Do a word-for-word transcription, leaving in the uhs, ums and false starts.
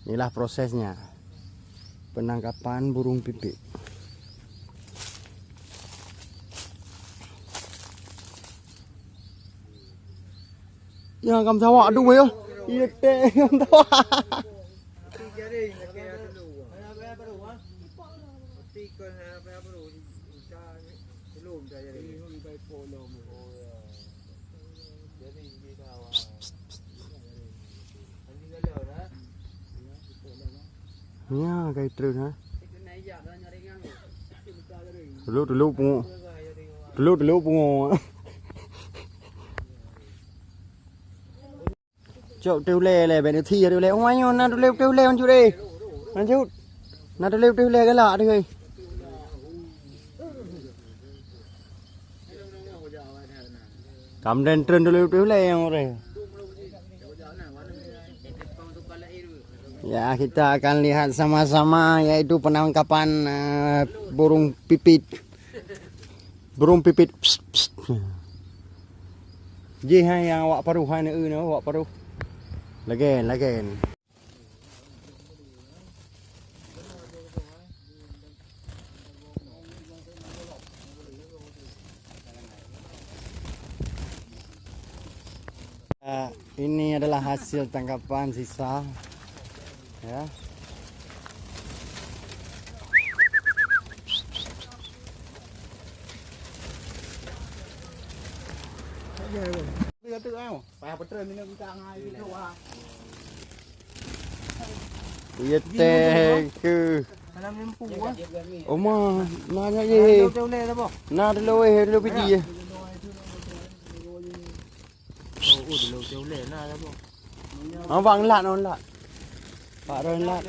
Inilah prosesnya penangkapan burung pipit. Ya, kam sawak tu ya. Iya teh, kam sawak. Nya kai treun ha. Tulu tulu pungo. Tulu tulu pungo. Cok teu ulèe lé ben thi teu ulèe. Oh ayo na teu ulèe teu ulèe lanjut eh. Lanjut. Na teu ulèe teu ulèe galak deh. Kam den treun dulu dulu lé nyang ureueng. Ya, kita akan lihat sama-sama, yaitu penangkapan, eh, burung pipit. Burung pipit. Psst, psst. Jih hai nyang awak paruh hai neu awak paruh. Lagen, lagen. Ah, ini adalah hasil tangkapan sisa. Ya. Iya teh ke. Oma, nanya je. Na dulu eh, dulu pidi eh. Ah, bang lat, bang lat. Pak Ron lat.